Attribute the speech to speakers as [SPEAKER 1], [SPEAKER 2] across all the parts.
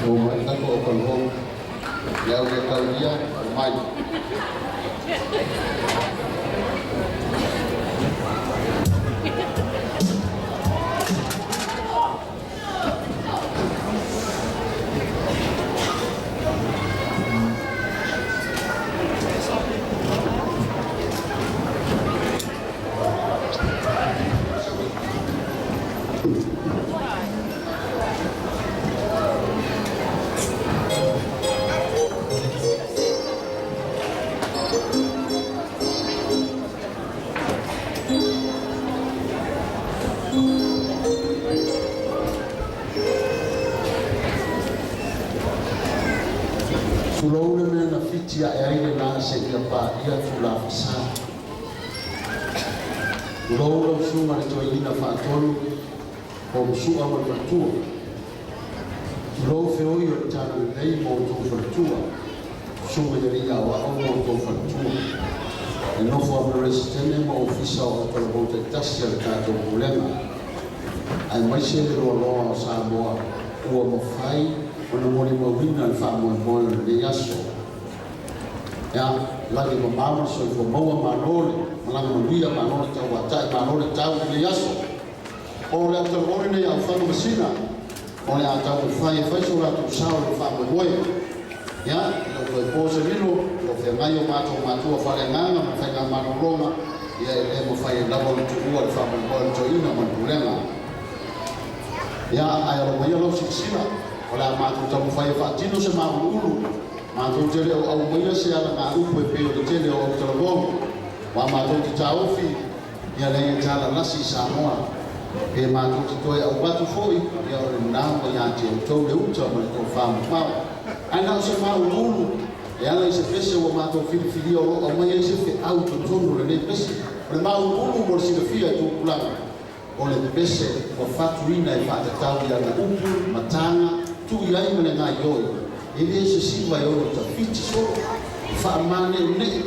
[SPEAKER 1] O mai tatou o talavou le au le taulia o mai. Tulou le mea na fiti ae ai lena seia paia tulafasa. Tulou lau susuga le Toeaina Faatonu po o Masua ma le Faletua. Tulou feoi o le Talalelei ma outou faletua, susuga i alii aoao ma outou faletua, le nofo a Peresetene ma Ofisa o autalavou taitasi a le tatou Pulega, aemaise le loaloa o Samoa ua mafai ona molimauina le faamoemoe o lenei aso. Ia, lagi e mama ma le soifua maua, malo le malaga manuia, malo le tauatai, malo le tau i lenei aso. O le autalavou lenei a Aofaga ma Sina, o le a taumafai e fai so latou sao i le faamoemoe. Ia, e le o toe po se lilo, o lo o feagai o matou matua faaleagaga ma le faigamalologa, ia e le mafai ai lava ona tuua le faamoemoe o le toeaina ma le pulega. Ia, ae alo maia lau silasila, o le a matou taumafai e faatino se mauluulu. Matou te le o aumaia se alagaupu e pei o le tele o autalavou, aua matou te taofi, ia leai e talalasi i Samoa. Pe matou te toe auvatu foi, ia o lena ua ia te outou le uta ma le tofa mamao. Ae na o se mauluulu e ala i se pese ua matou filifilia o lo o aumaia ai se feau i totonu o lenei pese. O le mauluulu mo le silafia e tupulaga, O le pese ua fatuina e faatatau i ana upu ma taga, tuu i ai ma le gaoioi, e le o se siva e ono tafiti solo, e faamaneonee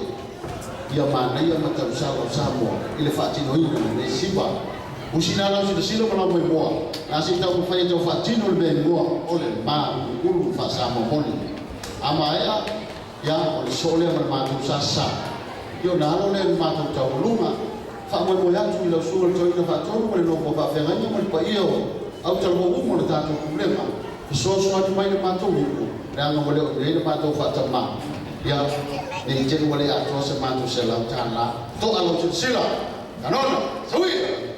[SPEAKER 1] ia manaia ma tausala o Samoa i le faatinoina o lenei siva. O sina lau silasila ma lau moemoa, na se i taumafai e tau faatino le mea i mua o le mauluulu faa-Samoa moni. A maea, ia, o le soo lea ma le matou sasa. Ia ona alo lea i le matou taualuga. Faamoemoe atu i lau Susuga le Toeaina Faatonu ma le nofo a faafeagaiga ma le paia o autalavou uma o le tatou Pulega, fesoasoani mai le matou iuga, leaga ua le o i inei le matou faatamā. Ia, ne i te i ua le atoa se matou $100. To'a lau silasila! Kanona! Sauia!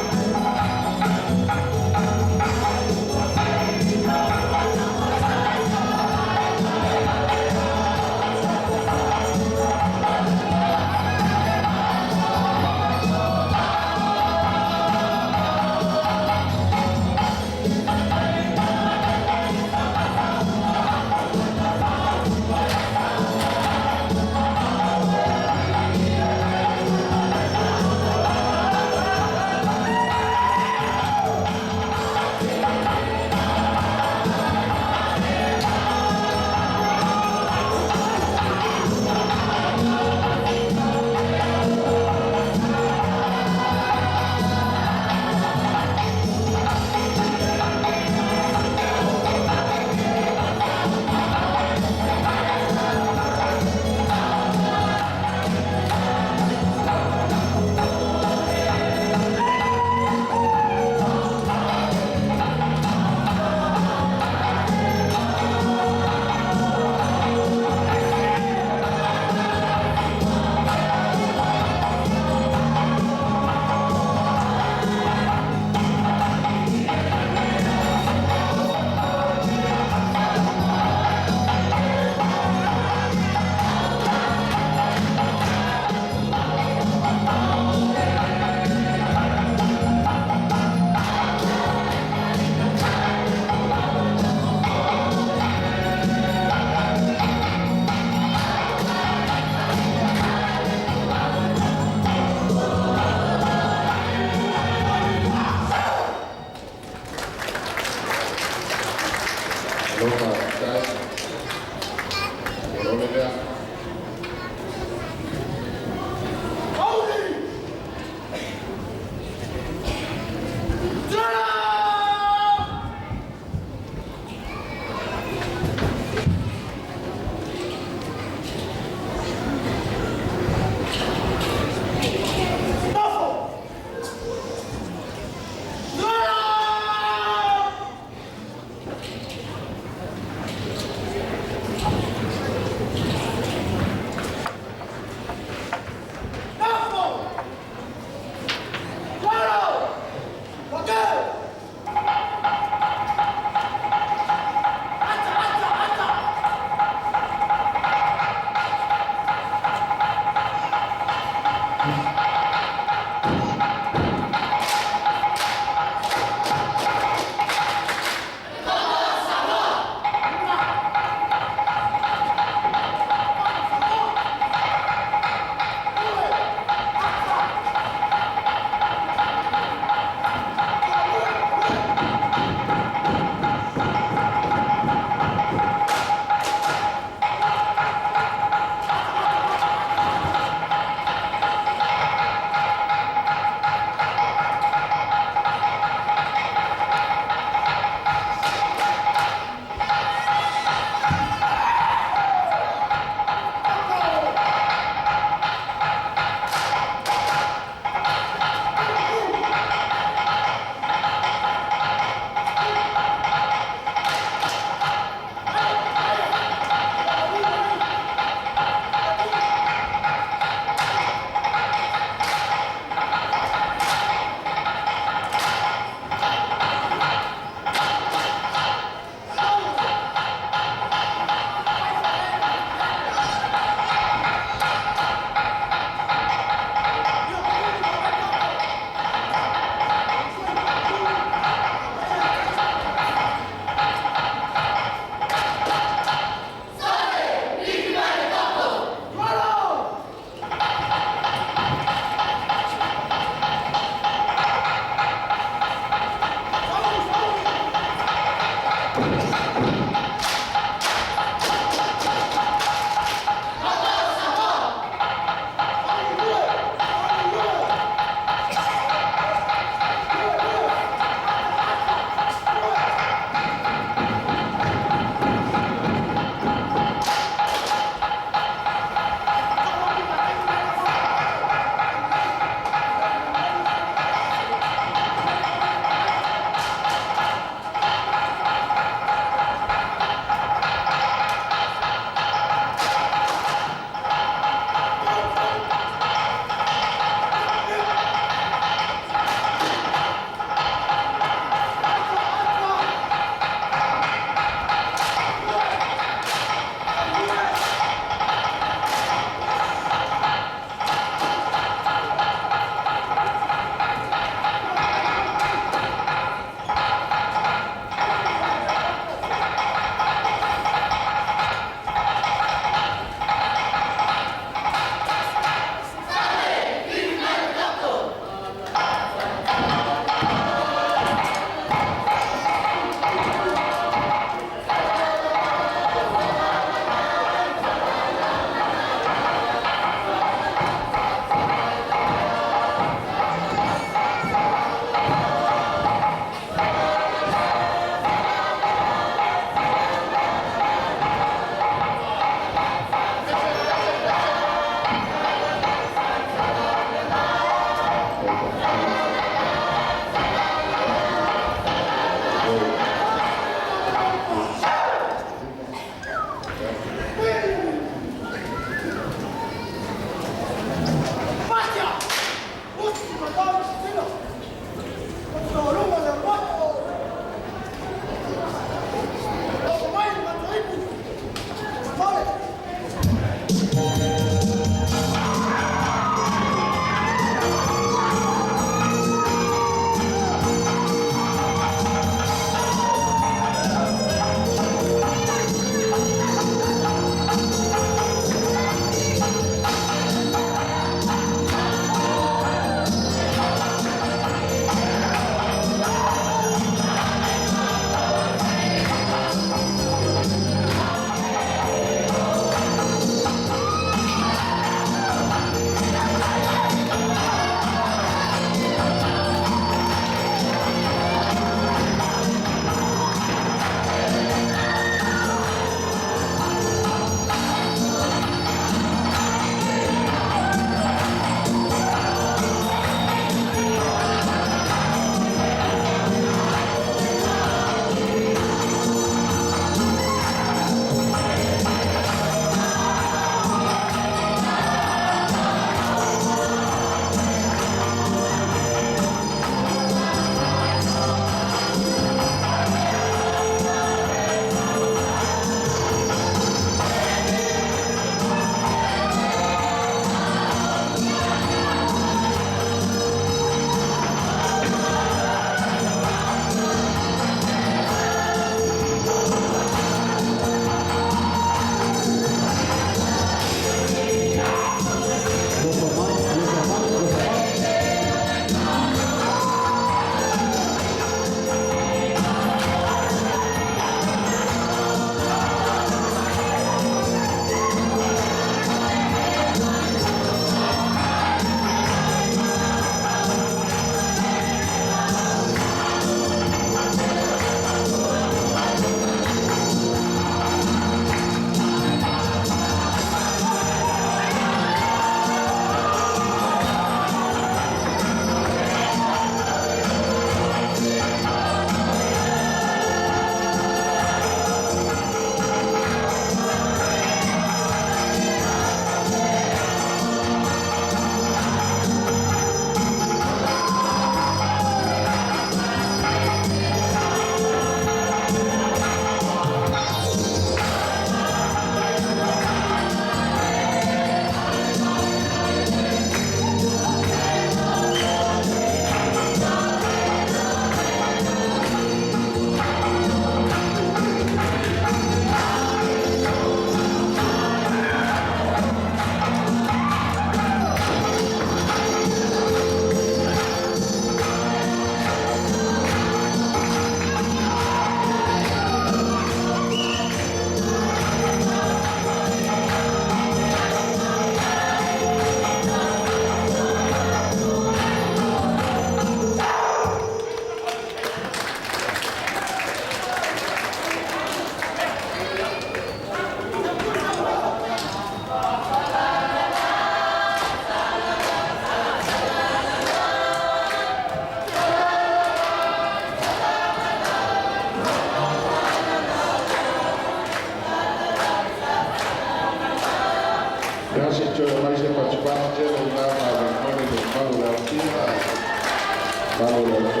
[SPEAKER 2] Malo.